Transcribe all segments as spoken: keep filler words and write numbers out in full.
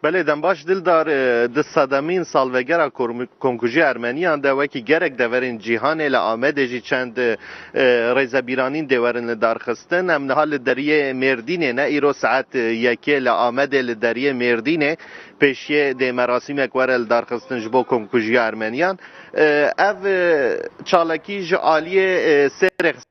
Belê, dembaş Dildar, e, di sedemîn salvegera korm-, komkujiya Ermeniyan de wekî gelek deverên cîhanê li Amedê jî çend, e, e, rêzebîranîn dê werin li darxistin. Em niha li deriyê Mêrdînê ne, îro saet, e, yekê li Amedê li deriyê Mêrdînê pêşiyê dê merasîmek were li darxistin ji bo komkujiya Ermeniyan. E, ev, e, çalakî ji aliyê, e, sê rêxistin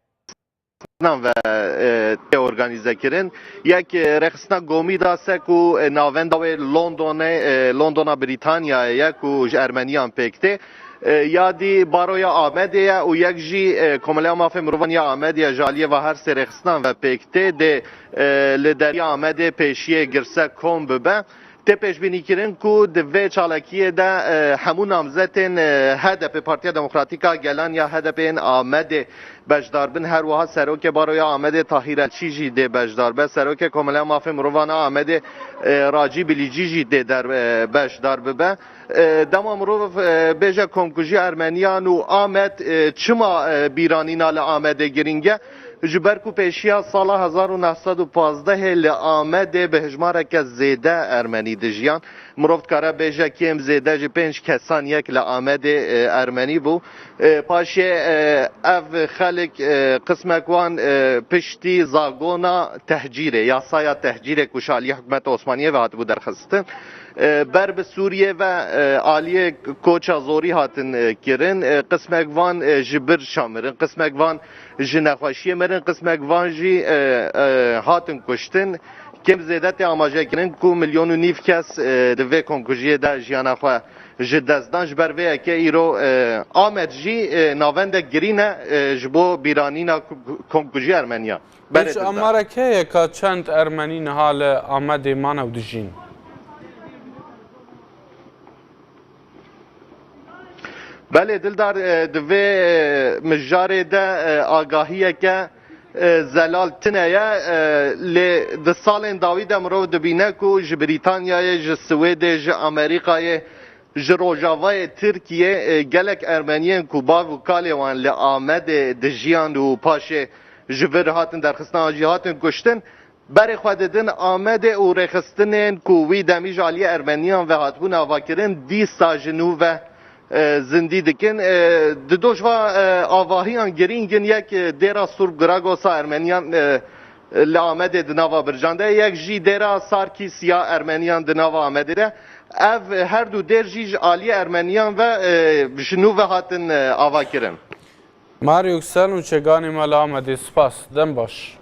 nan ve, e, tê organîze kirin. Yek, e, rêxistina Gomîdas e ku, e, navenda wê London e, e, Londona Brîtanyayê ye ku ji Ermeniyan pêk tê. E, ya dî Baroya Amedê ye û yek jî, e, Komeleya Mafê Mirovan ya Amedê ye, ji aliyê ve her sê rêxistinan ve pêk tê. Dê, e, li deriya Amedê pêşiyê girsek kom bibe. Tê pêşbînîkirin ku di vê çalakiyê de, e, hemû namzetên, e, H D P, Partiya Demokratîk a Gelan ya H D P yên Amedê beşdar bin. Her wiha Serokê Baroya Amedê Tahîr Elçî jî dê beşdar be. Serokê Komeleya Mafê Mirovan a Amedê, e, Racî Bilîcî jî dê der, e, beşdar bibe. E, dema mirov, e, bêje komkujiya Ermeniyan û Amed, e, çima, e, bîranîna li Amedê girîng e? Ji ber ku pêşiya sala hezar û neh sed û pazdehê li Amedê bi hijmareke zêde Ermenî dijiyan. Mirov dikare bêje kêm zêde ji pênc kesan yek li Amedê, e, Ermenî bû. E, paşê, e, ev xelk, e, qismek wan, e, piştî zagona tehcîrê, yasaya tehcîrê ku ji aliyê hikûmeta Osmaniyê ve hatibû derxistin, e, ber bi Sûriyê ve, e, aliyê koça zorî hatin, e, kirin. E, qismek van, e, ji birça mirin, qismek van ji nexweşiyê mirin, qismek van jî, e, e, hatin kuştin. Kêm zêde tê amajekirin ku milyon û nîv kes, e, di vê komkujiyê de jiyana xwe ji dest dan. Ji ber vê yekê îro, e, Amed jî, e, navendek girîn e, e, ji bo bîranîna ku-, ku-, komkujiya Ermeniya. Belê, Dildar. Hiç amarek heye ka çend Ermenî niha li Amedê mane û dijîn? Belê, Dildar, e, di vê, e, mijarê de, e, agahiyeke, e, zelal tune ye. E, lê di salên dawî de mirov dibîne ku ji Brîtanyayê, ji Swêdê, ji Amerîkayê, ji Rojavayê Tirkiyê, e, gelek Ermeniyên ku bav û kalê wan li Amedê dijiyan û paşê ji vir hatin derxistin an jî hatin kuştin, berê xwe didin Amedê û rêxistinên ku wî demî ji aliyê Ermeniyan ve hatibûn avakirin, dîsa ji nû ve, e, zindî dikin. E, di do ji va, e, avahiyan girîng in, yek, e, dêra Surp Gragosa Ermeniyan, e, li Amedê di nava bircan de, yek jî dêra Sarkîs ya Ermeniyan di nava Amedê de. Ev her du dêr jî ji aliyê Ermeniyan ve, e, ji nû ve hatin, e, avakirin. Mar Yuksel, nûçeganê me li Amedê. Spas. Dem baş.